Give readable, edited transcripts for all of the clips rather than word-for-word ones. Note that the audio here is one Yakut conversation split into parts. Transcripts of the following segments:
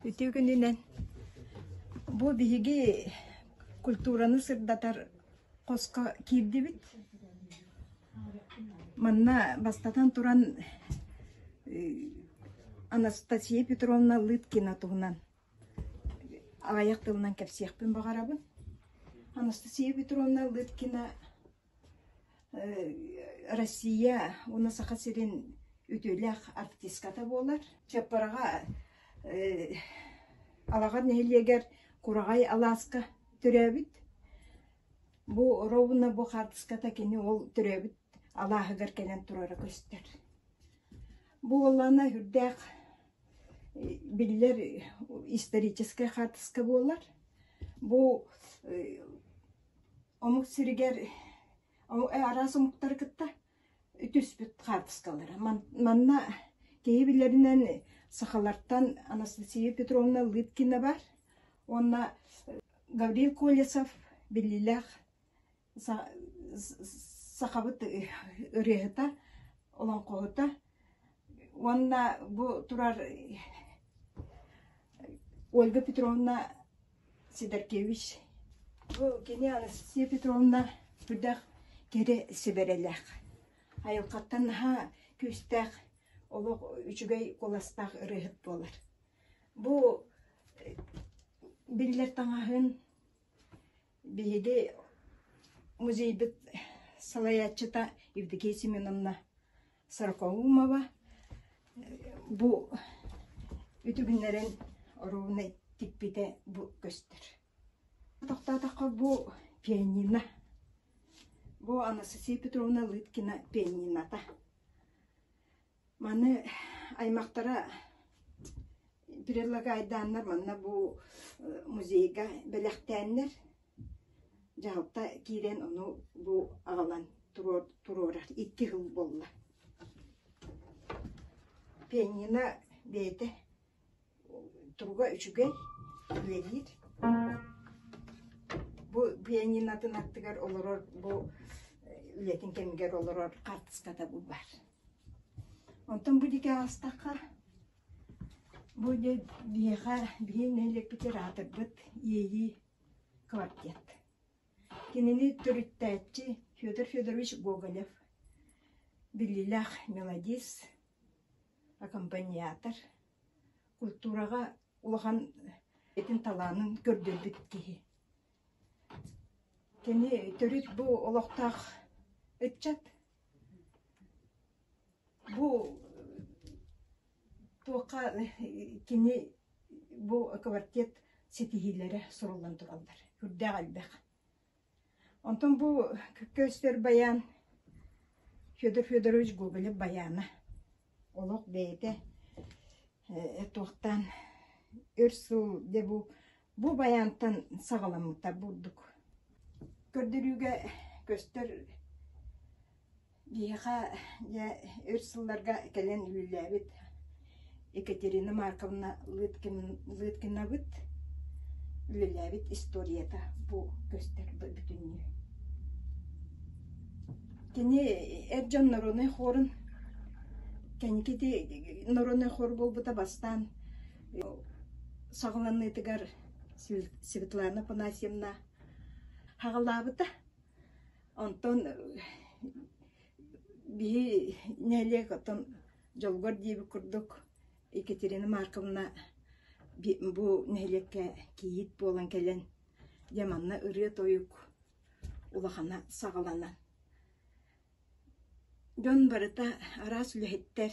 Үтүө күнүнэн. Бу биһиги культураны сырдатар хоско киирдибит. Манна бастатан туран Анастасия Петровна Лыткина туһунан аҕыйах тылынан кэпсиэхпин баҕарабын. Анастасия Петровна Лыткина Россия уонна Саха сирин үтүөлээх артистката буолар. Чаппараҕа Алаҕар нэһилиэгэр Кураҕай алааска төрөөбүт. Бу ровно бу хаартыската кини ол төрөөбүт алааһыгар кэлэн турара көстөр. Бу уоллаана сүрдээх биллэр историческай хаартыска буолар. Бу Омук сиригэр араас омуктары кытта түспүт хаартыскалара. Манна киһи билэринэн сахалартан Анастасия Петровна Лыткина бар уонна Гаврил Колесов биллиилээх сахабыт ырыаһыта, олоҥхоһута уонна бу турар Ольга Петровна Сидоркевич бу кини Анастасия Петровна үрдэх кэрэ сибэрэлээх, айылҕаттан наһаа күүстээх, олох үчүгэй куоластаах ырыаһыт буолар. Бу биллэр таҥаһын биһиги музейбыт салайааччыта Евдокия Семеновна Сорокоумова бу үтүгүннэрэн оруобуна тикпитэ бу көстөр. Тохтоотоххо бу пианино. Бу Анастасия Петровна Лыткина пианинота. Маны аймахтара предлагайдааннар манна бу музейга бэлэхтээннэр Дьаһалта киирэн ону бу аҕалан туруорар икки сыл буолла. Пианино бэйэтэ туруга үчүгэй, үлэлиир. Бу пианинотын аттыгар олорор бу үлэтин кэмигэр олорор хаартыската бу баар. Онтон бу диэки аастахха бу дьэ биһиэхэ биһиги нэһилиэкпитигэр аатырбыт Иэйии квартет. Кинини төрүттээччи Федор Федорович Гоголев, биллиилээх мелодист, аккомпаниатор, культураҕа улахан этин талаанын көрдөрбүт киһи. Кини төрүт бу олохтоох ыччат. Бу туохха кини бу квартет ситиһиилэрэ суруллан тураллар. Үрдээх элбэх. Онтон бу көстөр баян Федор Федорович Гоголев баяна. Олох бэйэтэ туохтаан өр сыл дьэ бу бу баянтан саҕаламмыта бурдук. Көрдөрүүгэ көстөр Биһиэхэ дьэ өр сылларга кэлэн үлэлээбит Екатерина Марковна Лыткинабыт үлэлээбит историята бу көстөр бүтүннүү. Кини эр дьон народнай хорун кэнники ити народнай хор буолбута бастаан саҕаланыытыгар Светлана Афанасьевна хаҕалаабыта. Онтон биһи нэһилиэк оттон дьолугар диэбит курдук Екатерина Марковна бу нэһилиэккэ кийиит буолан кэлэн дьэ манна ырыа-тойук улахана саҕаланан дьон барыта араас үлэһиттэр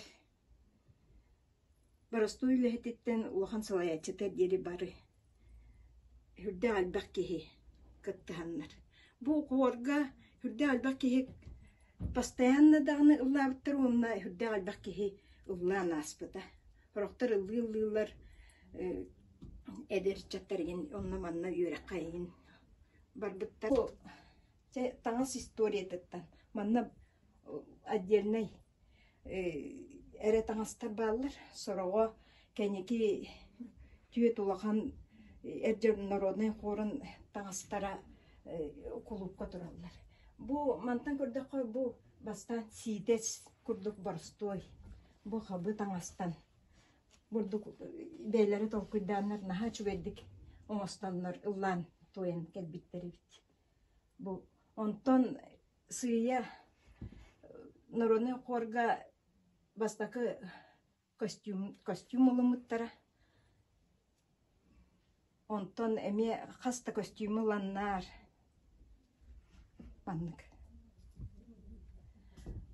Боростуой үлэһититтэн улахан салайааччыта диэри бары сүрдээх элбэх киһи кыттыһаннар. Бу хуорга сүрдээх элбэх киһи постоянно даҕаны ыллаабыттар уонна сүрдээх элбэх киһи ыллаан ааспыта. Сорохтор ыллыы-ыллыыллар эдэр ыччаттар игин онно-манна үөрэххэ игин барбыттар. Чэ таҥас историятыттан манна отдельнай эрэ таҥастар бааллар. Сороҕо кэнники түөрт улахан эр дьон народнай хорун таҥастара кулуупка тураллар. Бу мантан көрдөххө бу бастаан сиидэс курдук боростуой бу хабы таҥастан. Бурдук бэйэлэрэ толкуйдааннар наһаа үчүгэйдик оҥостоннор ыллаан туойан кэлбиттэр эбит. Бу онтон сыыйа народнай хорга бастакы костюм костюм ылыммыттара. Онтон эмиэ хас да көстүүмү ыланнар маннык.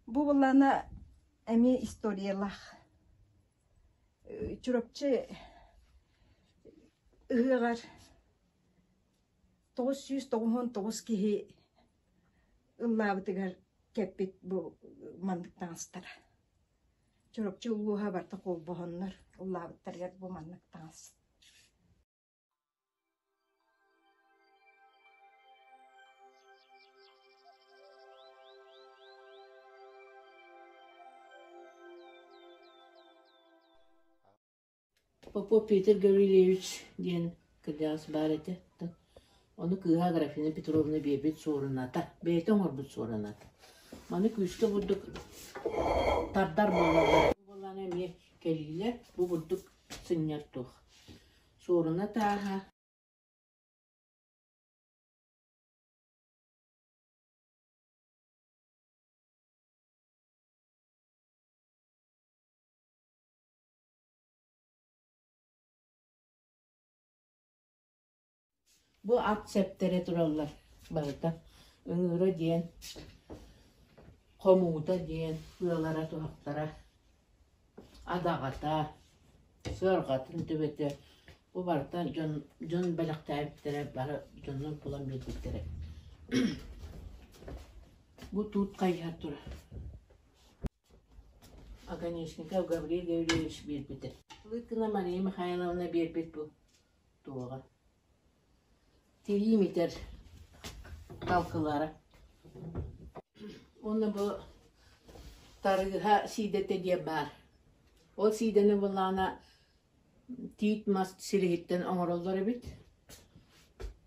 Бу былаана эмиэ историялаах. Чурапчы ыһыаҕар 999 киһи ыллаабытыгар кэппит бу маннык таҥастара. Чурапчы улууһа барыта холбоһоннор ыллаабыттарыгар бу маннык таҥас. Попов Петр Гаврильевич диэн кырдьаҕас баар этэ. Ону кыыһа Аграфена Петровна биэрбит суоруната, бэйэтэ оҥорбут суоруната. Маны күүскэ бурдук тардар буолаллар. Бу буоллаҕына эмиэ кэлиилэр, бу бурдук сынньар туох. Суоруна тааһа Бу ат сэптэрэ тураллар барыта. Ыҥыыра диэн, хомуута диэн, ыалара-туһахтара, адаҕата, сыарҕатын төбөтө бу барыта дьон дьон бэлэхтээбиттэрэ бары дьоннор булан биэрбиттэрэ. Бу туут хайыһар турар. Оконешников Гаврил Гаврильевич биэрбитэ. Лыкина Мария Михайловна биэрбит бу туоҕа. Тириим итэр талкылара. Уонна бу тарыыһа сиидэтэ диэн баар. Ол сиидэни буллаҕына тиит мас силиһиттэн оҥороллор эбит.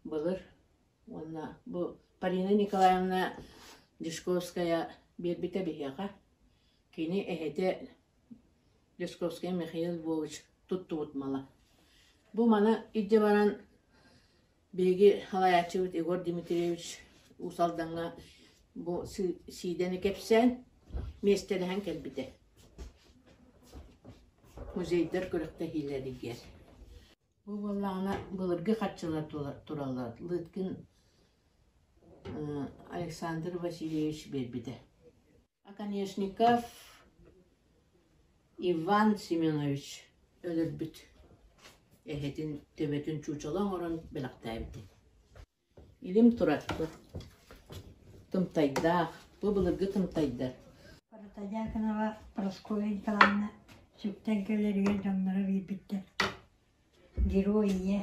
Былыр. Уонна бу Полина Николаевна Дьячковская биэрбитэ биһиэхэ. Кини эһэтэ Дьячковскай Михаил Львович туттубут мала. Бу маны илдьэ баран биһиги салайааччыбыт Егор Дмитриевич Уус Алдаҥҥа бу сиидэни кэпсээн миэстэлэһэн кэлбитэ. Музейдар күрэхтэһиилэригэр. Бу буоллаҕына былыргы харчылар тураллар. Лыткин Александр Васильевич биэрбитэ. Оконешников Иван Семенович өлөрбүт эһэтин төбөтүн чуучала оҥорон бэлэхтээбитэ. Илим турар тымтайдаах, бу былыргы тымтайдар. Протодьяконова Прасковья Николаевна сүктэн кэлэригэр дьонноро биэрбиттэр. Герой ийэ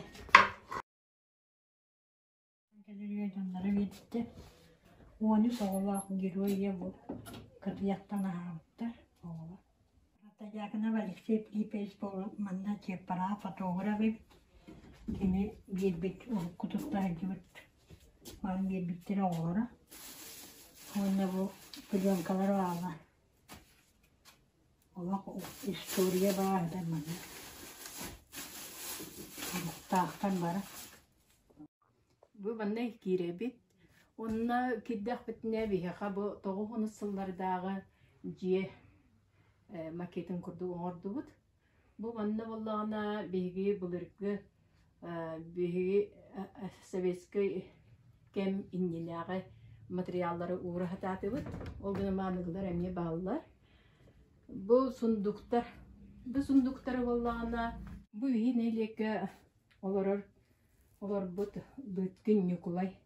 кэлэригэр дьонноро биэрбиттэр. 13 оҕолоох герой ийэ бу кырдьыктан аһаабыттар оҕолор. Протодьяконов Алексей Филиппович манна Чыаппараҕа фотограф эбит. Кини биэрбит урукку тутта сылдьыбыт маһын биэрбиттэрэ оҕолоро. Уонна бу пленкалар бааллар. Олох история баар манна. Олохтоохтон бары. Бу манна киирэбит. Уонна киирдэхпитинэ биһиэхэ бу 90 сыллардааҕы дьиэ макетын курдук оҥордубут. Бу манна буоллаҕына биһиги былыргы биһиги советскай кэм иннинээҕи материаллары уура сатаатыбыт. Ол гынан мааныгылар эмиэ бааллар. Бу сундуктар. Бу сундуктары буоллаҕына бу биһи нэһилиэккэ олорор Олорбут Лыткин Ньукулай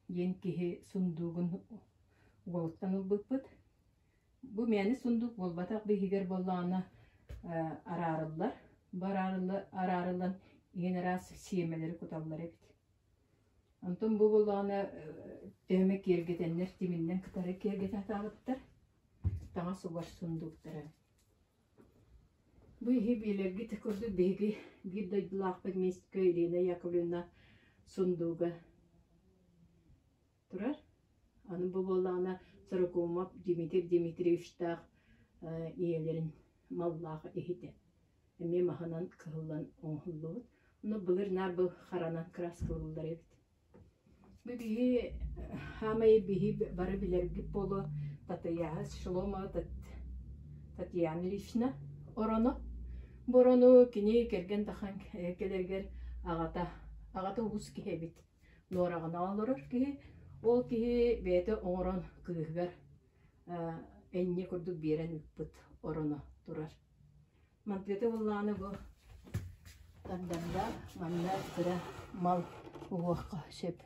диэн киһи сундуугун уолуттан ылбыппыт. Бу мээнэ сундуук буолбатах биһигэр буоллаҕына араарыллар. Бу араарыллан иһин араас сиэмэлэри куталлар эбит. Онтон бу буоллаҕына төһөмө киэргэтэннэр тиминнэн кытары киэргэтэ сатаабыттар. Таҥас угар сундууктара. Бу иһи биэлэргит курдук биһиги биир дойдулаахпыт Мистика Ирина Яковлевна сундууга турар. Аны бу буоллаҕына Сорокоумов Дмитрий Дмитриевичтаах ийэлэрин маллаах иһитэ. Эмиэ маһынан кыһыллан оҥоһуллубут. Ону былыр наар бу харанан кырааскалыыллар эбит. Бу биһи хаамай биһи бары билэргит буолуо Татыйааһа Шеломова Татьяна Ильична ороно. Бу орону кини кэргэн тахан кэлэригэр аҕата аҕата уус киһи эбит. Нуораҕына олорор киһи. Ол киһи бэйэтэ оҥорон кыыһыгар энньэ курдук биэрэн ыыппыт ороно турар. Мантыата буоллаҕына бу тардарга манна кыра мал угуохха сөп.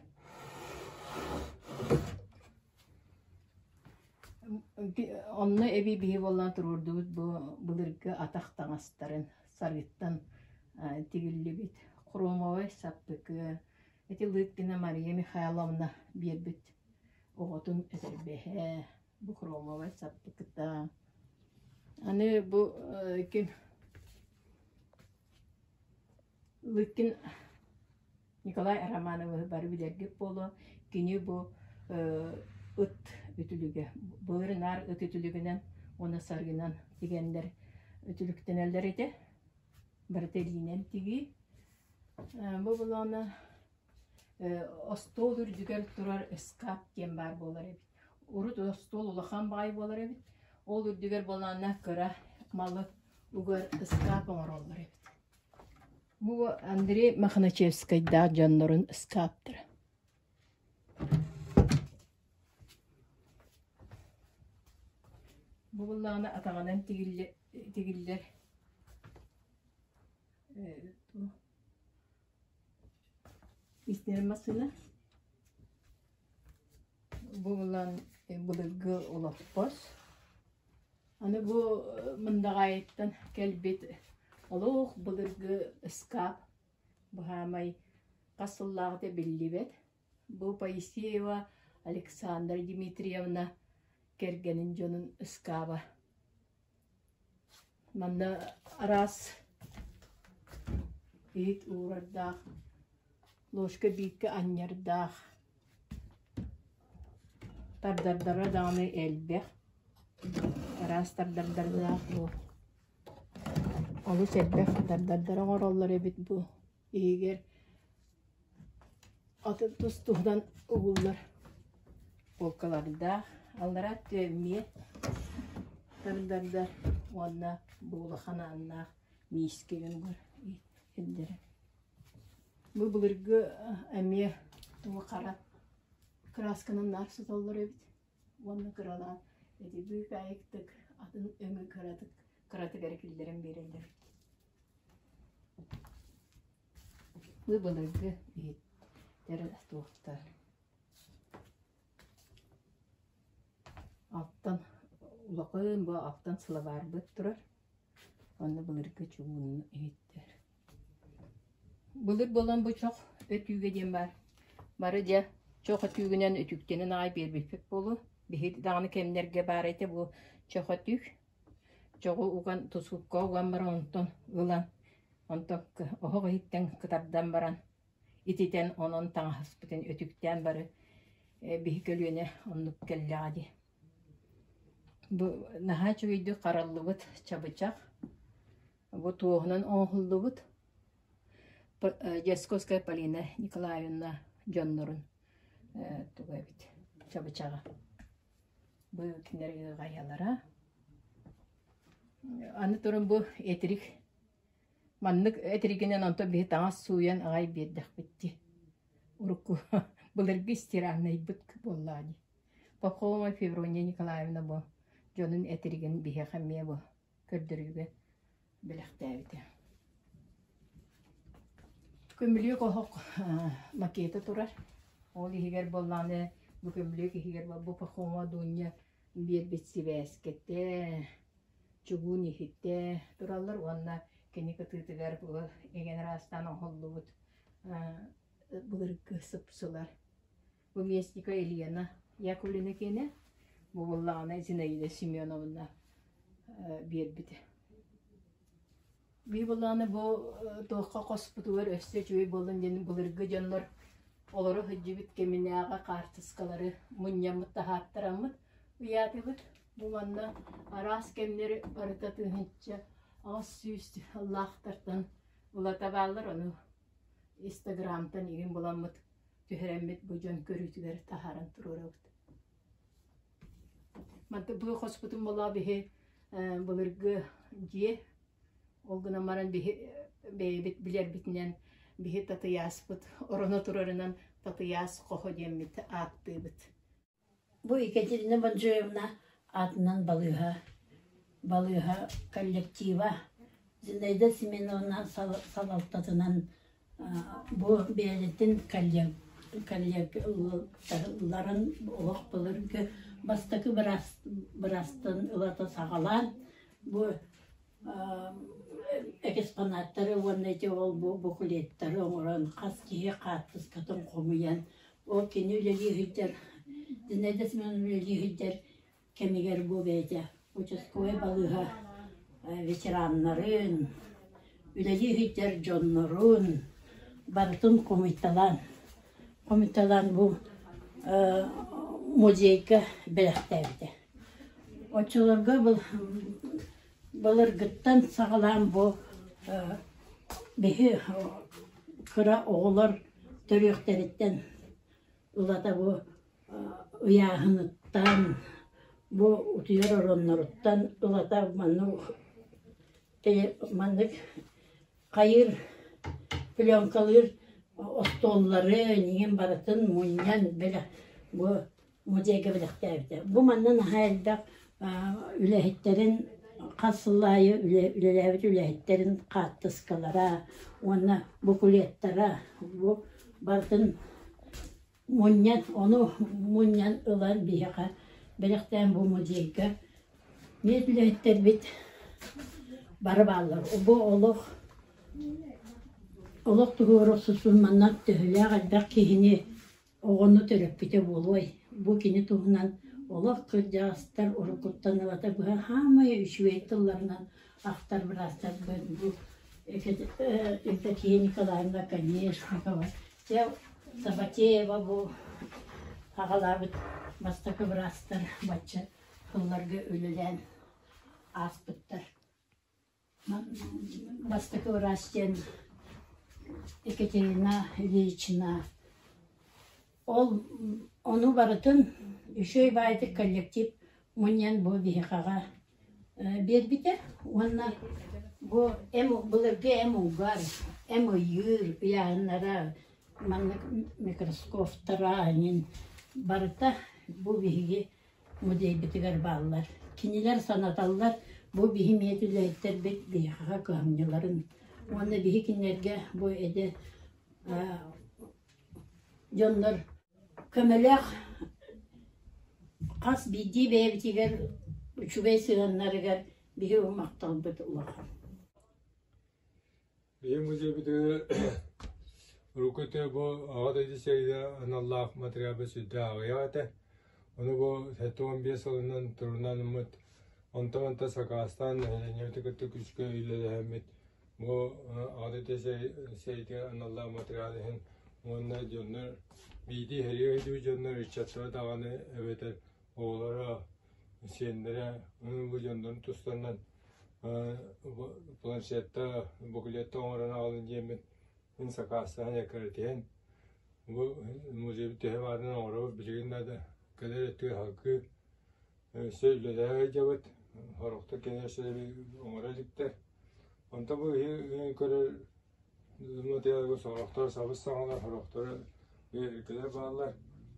Онно эбии биһи буоллаан туруордубут бу былыргы атах таҥастарын сарыыттан тигиллибит хромовай саппыкы ити Лыткина Мария Михайловна биэрбит оҕотун этэрбэһэ бу хромовай саппыкыта Аны бу ким Лыткин Николай Романовиһы бары билэргит буолуо. Кини бу ыт үтүлүгэ былыр наар ыт үтүлүгүнэн уонна саргынан тигэннэр үтүлүктэнэллэр этэ. Барыта илиинэн тигии. Бу булаана Остуол үрдүгэр турар ыскаап диэн баар буолар эбит. Урут остуол улахан баҕайы буолар эбит. Ол үрдүгэр буолаанна кыра малы угар ыскаап оҥороллор эбит. Бу Андрей Мохначевскайдаах дьоннорун ыскааптара. Бу буллаҕына атаҕынан тигиллэр Истэр массыына бу булан былыргы олоппос. Аны бу Мындаҕаайыттан кэлбит олох былыргы ыскаап быһаамай хас сыллааҕыта биллибэт. Бу Поисеева Александра Дмитриевна кэргэнин дьонун ыскааба. Манна араас иһит уурардаах, ложка бииккэ анньардаах, тардардара даҕаны элбэх, араас тардардардаах бу олус элбэх тардардары оҥороллор эбит бу иһигэр Атын тус-туһунан угуллар полкалардаах, аллараа өттө эмиэ тардардар уонна бу улахан ааннаах миискэ бар ирдэрэ. Бу былыргы эмиэ тугу хара кыраасканан наар сотоллор эбит уонна кыралаан эти быыкаайыктык атын өҥү кыратык кыратык эрэ киллэрэн биэрэллэр эбит. Бу былыргы иһиттэр туохтар Алтан улахан бу алтан сылабаарбыт турар. Онно былыргы чугуун иһиттэр. Былыр буолан бу чох өтүүгэ диэн баар. Бары дьэ чох өтүүгүнэн өтүүктэнэн аҕай биэрбиппит буолуо. Биһиги даҕаны кэмнэргэ баар этэ бу чох өтүүк. Чоҕу уган тусукка уган баран онтон ылан онтон оһох иһиттэн кытардан баран ититэн онон таҥаспытын өтүктээн бары биһи көлүөнэ оннук кэллэҕэ дии. Бу наһаа үчүгэйдик хараллыбыт чабычах. Бу туоһунан оҥоһуллубут Дьясковская Полина Николаевна дьоннорун туга эбит чабычаҕа. Бу кинилэр ыаҕайалара. Аны туран бу этирик маннык этиригинэн онтон биһи таҥас сууйан аҕай биэрдэхпит дии. Урукку былыргы стиральнайбыт буоллаҕа дии. Пахомова Феврония Николаевна бу дьонун этиригин биһиэхэ эмиэ бу көрдөрүүгэ бэлэхтээбитэ. Көмүлүөк оһох макета турар. Ол иһигэр буоллаҕына бу көмүлүөк иһигэр бу Пахома Дуня биэрбит сибээскэтэ, чугуун иһитэ тураллар уонна кини кытыытыгар бу эҥин араастаан оҥоһуллубут былыргы сыпсылар. Бу Местникова Елена Яковлевна киэнэ, бу буоллаҕына Зинаида Семеновна биэрбитэ. Биир буоллаҕына бу туохха хоспутугар өссө үчүгэй буоллун диэн былыргы дьоннор олоро сылдьыбыт кэминээҕи хаартыскалары мунньаммыт таһааттараммыт ыйаатыбыт. Бу манна араас кэмнэри барыта тыһыынча 800 лаахтартан ылата бааллар, ону Инстаграмтан игин буламмыт түһэрэммит бу дьон көрүүтүгэр таһааран туруорабыт. Манты бу хоспутун болоо биһи былыргы дьиэ ол гынан баран биһи бэйэбит билэрбитинэн биһи татыйааспыт ороно турарынан татыйаас хоһо диэммит ааттыыбыт. Бу Екатерина Бонжоевна аатынан балыыһа, балыыһа коллектива Зинаида Семеновна салалтатынан бу бэйэтин коллегаларын олох былыргы бастакы быраастан ылата саҕалаан бу экспонаттары уонна ити ол бу буклеттары оҥорон хас киһи хаартыскатын хомуйан ол кини үлэлии сылдьар Зинаида Семеновна үлэлии сылдьар кэмигэр бу бэйэтэ участковай балыыһа ветераннарын үлэлии сылдьар дьоннорун барытын хомуйталаан хомуйталаан бу музейга бэлэхтээбитэ. Оччолорго былыргыттан саҕалаан бу биһи кыра оҕолор төрүөхтэриттэн ылата бу ыйааһыныттан, бу утуйар оронноруттан ылата маннык маннык хайыыр пленкалыыр остуоллары эҥин барытын мунньан бэлэх бу музейга бэлэхтээбитэ. Бу манна наһаа элбэх үлэһиттэрин хас сыл аайы үлэлээбит үлэһиттэрин хаартыскалара уонна буклеттара бу барытын мунньан, ону мунньан ылан биһиэхэ бэлэхтээн бу музейга миэт үлэһиттэрбит бары бааллар. Бу олох олох туруору охсусун манна төһөлөөх элбэх киһини оҕону төрөппүтэ буолуой? Бу кини туһунан олох кырдьаҕастар уруккуттан ылата быһа хаамай үчүгэй тылларынан ахтар быраастарбыт бу Евдокия Николаевна Оконешникова, дьэ Савватеева бу аҕалаабыт бастакы быраастар бачча сылларга үлэлээн ааспыттар. Бастакы быраас диэн Екатерина Ильична. Ол ону барытын үчүгэй баайдык коллектив мунньан бу биһиэхэҕэ биэрбитэ уонна бу эм былыргы эм угар, эм ыйыыр ыйааһыннара маннык микроскоптара эҥин барыта бу биһиги музейбытыгар бааллар. Кинилэр санаталлар, бу биһи миэт үлэһиттэрбит биһиэхэ кыһамньыларын уонна биһи кинилэргэ бу эдэр дьоннор көмөлөөх хас биирдии бэйэбитигэр үчүгэй сыһыаннарыгар биһи махталбыт улахан. Биһи музейбытыгар урукку өттүгэр бу Аҕа дойду сэриитэ аналлаах материалбыт сүрдээх аҕыйах этэ. Ону бу 75 сылынан турунаныммыт, онтон-онтон сакаастаан нэһилиэнньэбити кытта күүскэ үлэлэһэммит бу Аҕа дойду сэриитигэр аналлаах материал иһин уонна дьоннор биирдии сэрии өйдүүр дьоннор ыччаттара даҕаны эбэтэр оҕолоро, сиэннэрэ бу дьоннорун тустарынан планшетта, буклетта оҥорон аҕалын диэммит мин сакаастаан эккирэтиһэн бу музейбыт төһө баарынан оҥоробут билигин да кэлэр өттүгэр салгыы өссө үлэлэһэ сылдьабыт сорохтор кэнэстэри оҥоро иликтэр онтон бу көрөр материалга сорохтор сабыс саҥалар сорохторо эргэлэр бааллар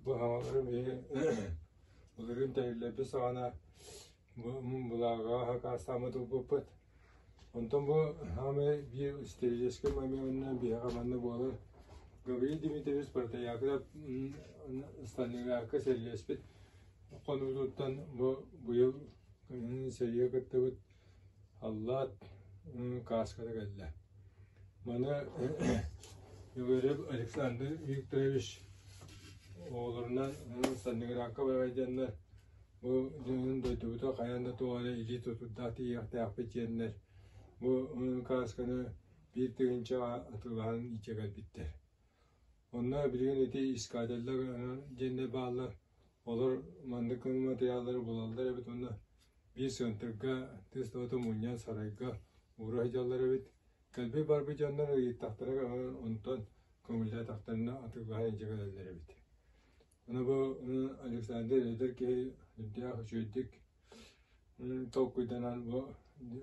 бу саҥалары биһи былырыын тэриллэрбит саҕана Былааҕа хакаастааммыт ылбыппыт. Онтон бу саамай биир историческай момент биһиэхэ манна буолар. Гаврил Дмитриевич Протояков Сталинградка сэриилэспит хонуутуттан бу быйыл сэриигэ кыттыбыт саллаат кааската кэллэ. Маны Юрьев Александр Викторович оҕолорунан Сталинградка барайдыаннар Бу дьонун дойдубута хайаан да туох эрэ илии тутурдаах тиийиэхтээхпит диэннэр бу каасканы 1000-ҕа атыылаһан илдьэ кэлбиттэр. Онно билигин ити искателлэр диэннэр бааллар. Олор маннык материаллары булаллар эбит уонна биир сыантырга тыас мунньан сарайга уура сылдьаллар эбит. Кэлбит барбыт дьоннор ыйыттахтара онтон көҥүллээтэхтэринэ атыылаһан илдьэ кэлэллэр эбит. Аны бу Александр эдэр киһи үрдээх үчүгэйдик толкуйданан бу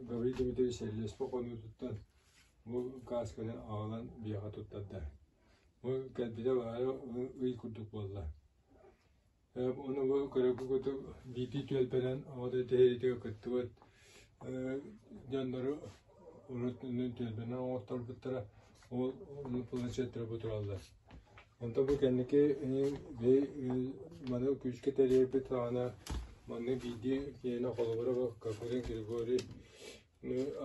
Гаврил Дмитриевич сэллэспэ хонуутуттан бу каасканы аҕалан биһиэхэ туттарда. Бу кэлбитэ баара ый курдук буолла. Ону бу көрөргө курдук биирдии түөлбэнэн оҕо дэһиитигэр кыттыбыт дьоннору урут түөлбэнэн оҥотторбуттара ол планшеттара бу тураллар. Онтон бу кэнники маны күүскэ тэрийэрбит саҕана маннык биирдии киһини холобура бу Копырин Григорий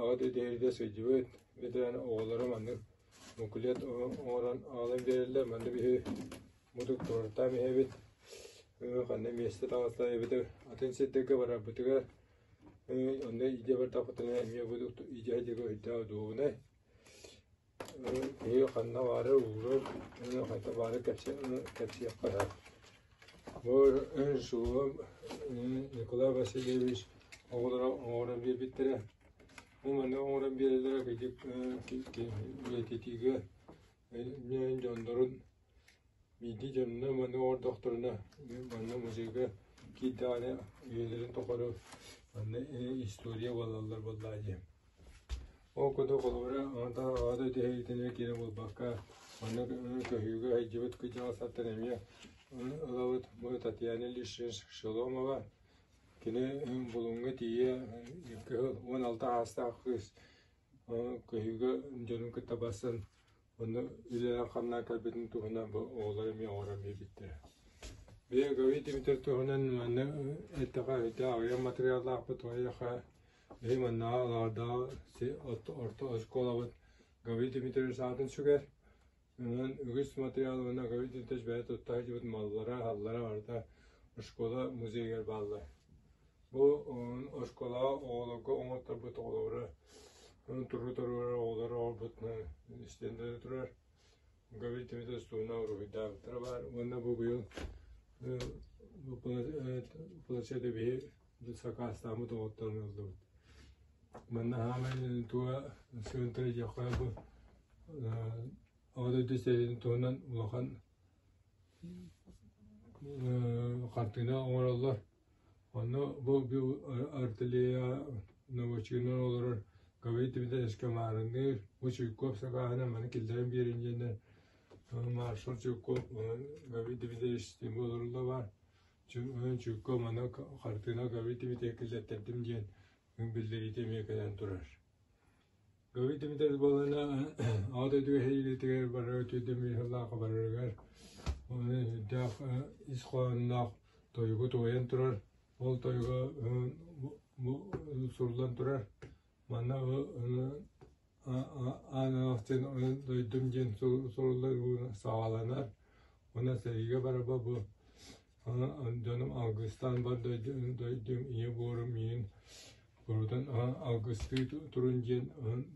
аҕа дэһиитэ сылдьыбыт ветеран оҕолоро маннык буклет оҥорон аҕалан биэрэллэр. Манна биһи мутук туруортаан иһэбит. Ханна миэстэ таҕыста эбэтэр атын сирдэргэ барарбытыгар онно идэ бардахпытына эмиэ бу идэ диэки өйдөөх удуобунай. Киһи ханна баары уурар, хайда баары кэпсиэххэ сөп. Бу Шулов Николай Васильевич оҕолоро оҥорон биэрбиттэрэ. Бу манна оҥорон биэрэллэрэ кырдьык үйэтитиигэ дьоннорун биирдии дьонно манна оҥордохторуна манна музейга киирдэҕинэ үйэлэрин тухары манна история буолаллар буоллаа дии. Ол курдук холобура онтон аҕата дэһиитинэ киирэн буолбакка манна көһүүгэ сылдьыбыт кырдьаҕастартан эмиэ ылабыт бу Татьяна Ильич Шеломова Кини Булуҥҥа тиийэ кыһыл 16 аастаах кыыс көһүүгэ дьонун кытта барсан онно үлэлээн-хамнаан кэлбитин туһунан бу оҕолор эмиэ оҥорон биэрбиттэрэ. Бэйэ Гаврил Дмитриев туһунан манна эттэхэ өйдөөх аҕыйах матырыйааллаахпыт уойаха биһи маннаҕа Алаардаах орто оскуолабыт Гаврил Дмитриевич аатын сүгэр. Онон үгүс матырыйаал уонна Гаврил Дмитриевич бэйэ тутта сылдьыбыт маллара, аһаллара барыта оскуола музейыгар бааллар. Бу оскуолаҕа оҕолорго оҥотторбут оҕолоро туру-туруора оҕолор оҥорбут стендэлэрэ турар. Гаврил Дмитриевич туһунан уруһуйдаабыттара баар. Уонна бу быйыл планшеты биһи сакаастааммыт оҕотторун ыллыбыт. Манна хаамай туга сыһыантара диэххэ бу Аҕа дойду сэриитин туһунан улахан хартыына оҥороллор. Онно бу артиллерия новочинан олорор Гаврил Дмитриевичка маарынныыр бу Чуйков сакааһынан маны киллэрэн биэрин диэннэр маршал Чуйков Гаврил Дмитриевич олорулла баар. Чуйков маны хартыына Гаврил Дмитриевич киллэртэрдим диэн биллэриитэ эмиэ кэлэн турар. Гаврил Дмитриевич буоллаҕына Аҕа дойдуга сэриилэтигэр барар өтүйдэ миһаллаахха барарыгар оны үрдээх ис хоһоонноох тойугу туойан турар. Ол тойуга суруллан турар. Манна аан аахтын дойдум диэн суруллар саҕаланар. Уонна сэриигэ барарба бу Дьонум алгыстаан бар дойдум ийэ буорум миигин курутан алгыстыы турун диэн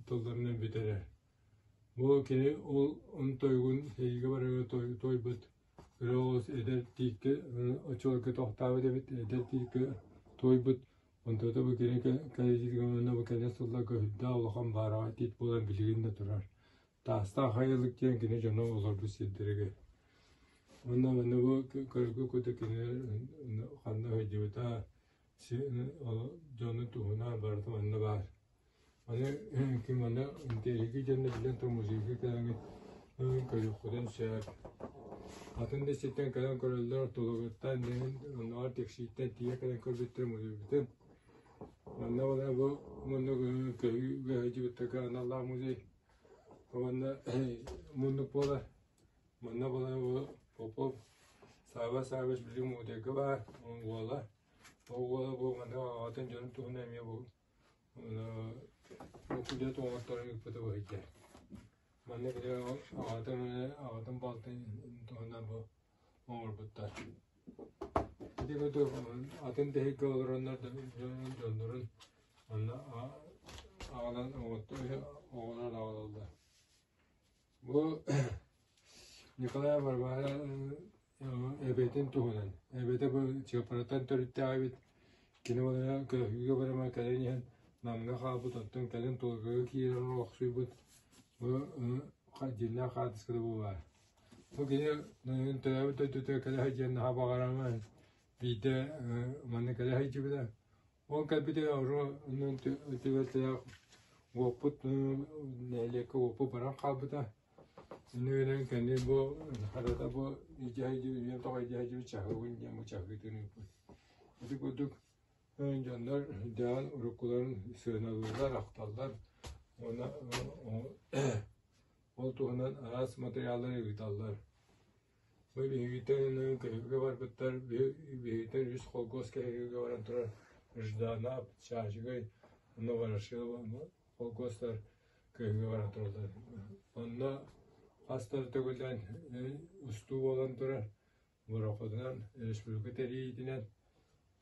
тылларынан бүтэрэр. Бу кини ол тойугун сэриигэ барарга туойбут кыра оҕус эдэр тииккэ оччолорго тохтообут эбит эдэр тииккэ туойбут онтуота бу кини кэлиитигэр уонна бу кэлэр сылларга үрдээх улахан баараҕай тиит буолан билигин да турар. Таастаах Хайылык диэн кини дьоно олорбут сирдэригэр. Уонна манна бу көргө курдук кинилэр ханна сылдьыбыта, дьону туһунан барыта манна баар. Аны ким манна интэриэһиргии дьонно билэн туран музейга кэлэҥҥит көрүөххүтүн сөп. Атын да сиртэн кэлэн көрөллөр, Тулугуттан, оннооҕор Тиксииттэн тиийэ кэлэн көрбүттэр музейбытын. Манна буолла бу муннук көһүүгэ сылдьыбыттарга аналлаах музей. Уонна муннук буолар. Манна буолар бу Попов Сааба Саабыч билигин музейга баар уола. Ол уола бу манна аҕатын дьонун туһунан эмиэ бу бу оҥотторон ыыппыта быһыйдар. Манна били аҕатын аҕатын балтын туһунан бу оҥорбуттар. Ити курдук атын тэһиккэ олороннор дьоннорун манна аҕалан оҕолор аҕалаллар. Бу Николай Варвара эбэтин туһунан. Эбэтэ бу Чыаппараттан төрүттээх эбит. Кини буолара көһүүгэ барама кэлэн иһэн Намҥа хаалбыт, оттон кэлин Тулугуга киирэн олохсуйбут бу дьиҥнээх хаартыската бу баар. Бу кини төрөөбүт дойдутугар кэлэ сылдьыан наһаа баҕараҥын биирдэ манна кэлэ сылдьыбыта. Ол кэлбитэ оруо түбэлтэлээх уоппут нэһилиэккэ уоппут баран хаалбыта. Иннигинэн кэннин бу харата бу илдьэ сылдьыбыт үйэм тоҕо илдьэ сылдьыбыт чаһыыбын диэн бу чаһыытын ыыппыт. Ити курдук дьоннор дээн уруккуларын сыаналыыллар, ахталлар уонна ол туһунан араас материаллары ыыталлар. Бу биһигиттэн көһүүгэ барбыттар, биһигиттэн үс холкуос көһүүгэ баран турар Жданов, Чаачыгай, Новорошилова холкуостар көһүүгэ баран тураллар. Онно хас да төгүллээн устуу буолан турар, борохуотунан, республика тэрийиитинэн.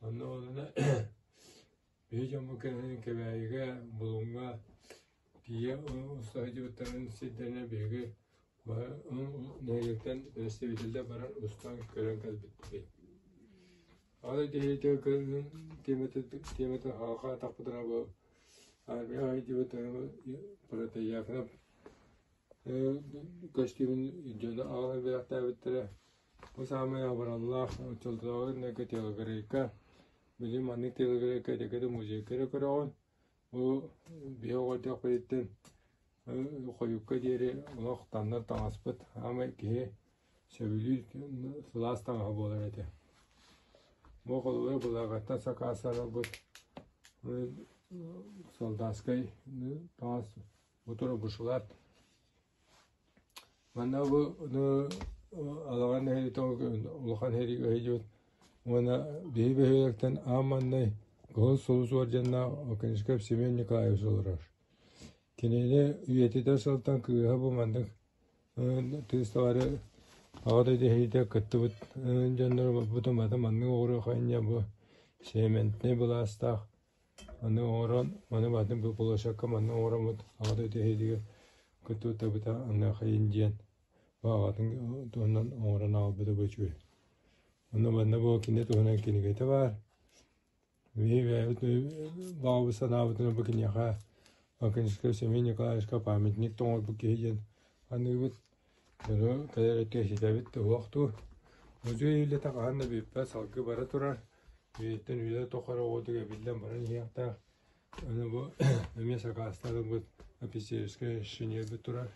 Онно онно биһи дьоммут кэлэн Кэбээйигэ, Булуҥҥа тиийэ уста сылдьыбыттарын сирдэринэн биһиги нэһилиэктэн представителлэр баран устан көрөн кэлбиппит. Аны киһитэ тиэмэтин хаалхаатахпытына бу армия айдыбыт Протояков көстүүмүн дьоно аҕалан бэлэхтээбиттэрэ. Бу саамай абыраллаах оччолооҕу телегрейка билим маннык телегрейка дэкэдэ музейга эрэ көрөҕүн. Бу биһи оҕолордоохпутуттан хойукка диэри олох таҥнар таҥаспыт саамай киһи сөбүлүүр сылаас таҥаһа буолар этэ. Бу холобура былааҕыттан сакаастаан ылбыт солдатскай таҥас бу тура бушлат. Манна бу Алаҕан нэһилиэтэ улахан сэриигэ сылдьыбыт уонна биһи бөһүөлэктэн аан маҥнай Кыһыл Сулус уордьаннаах Оконешников Семен Николаевич олорор. Кинини үйэтитэр сылтан кыыһа бу маннык тыысталары Аҕа дойду сэриитэ кыттыбыт дьоннору булбутун маннык оҕуруо инньэ бу цементнэй былаастаах Аны оҥорон, маны баатын бу площадка манна оҥороммут аҕа дойду иһигэр кыттыбыта аныаха диэн баҕатын туһунан оҥорон аҕалбыта бу үчүгэй. Онно манна бу кини туһунан кинигэтэ баар. Биһи бэйэбит баҕабыт санаабытынан бу киниэхэ Оконешников Семен Николаевичка памятник тоҥорбут киһи диэн аныыбыт. Дьону кэлэр өттүгэр ситэбит туһуохтуу. Музей үлэтэ хаһан да бүппэт, салгыы бара турар. Үйэттэн үйэ тухары оҕотугар эбиллэн баран иһиэхтээх. Аны бу эмиэ сакаастаабыт офицерскай шинельбит турар.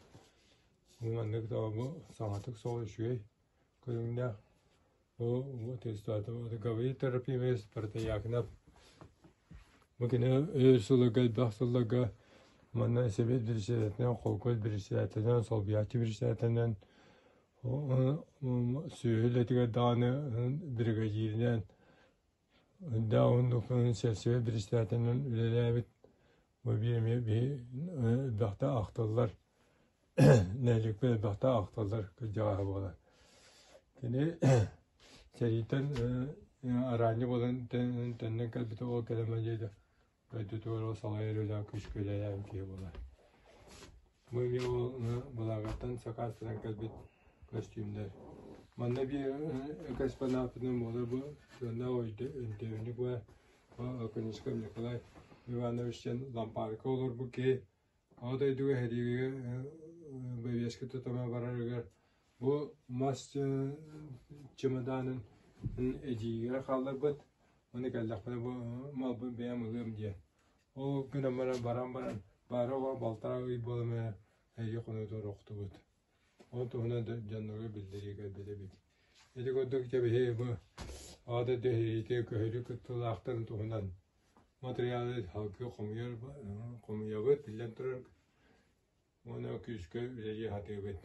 Бу маннык бу саҥатык соҕус үчүгэй көрүҥнээх. Бу Гаврил Трофимович Протоякнов бу кини өр сылларга элбэх сылларга манна Сэбиэт председателинэн, холкуос председателинэн, солбуйааччы председателинэн сүөһү үлэтигэр даҕаны биригэдьииринэн да оннук сельсовет председателинэн үлэлээбит бу биир эмиэ биһи элбэхтэ ахтыллар нэһилиэкпит элбэхтэ ахтыллар кырдьаҕаһа буолар. Кини сэрииттэн араанньы буолан төннөн кэлбитэ ол кэлэн диэри дойдутугар ол салайар үлэҕэ күүскэ үлэлээн киһи буолар. Бу эмиэ ол былааҕыттан сакаастанан кэлбит көстүүмнэр. Манна биир экспонатынан буолар бу сыаннаах өйдөбүнньүк баар. Оконешников Николай Иванович диэн лампаарка олорбут киһи Аҕа дойдуга сэриигэ бэбиэскэ тутама барарыгар бу мас чымадаанын эдьиийигэр хаалларбыт, уонна кэллэхпинэ бу малбын бэйэм ылыам диэн. Ол гынан баран баран баран баара оҕо балтараа ый буолан эрэ эһиги хонуутугар охтубут. Ол туһунан дьоннорго биллэрии кэлбит эбит. Ити курдук дьэ биһиги бу Аҕа дойду сэриитэ көһөрүү кыттыылаахтарын туһунан матырыйаалы салгыы хомуйар хомуйабыт, биллэн турар, уонна күүскэ үлэлии сатыыбыт.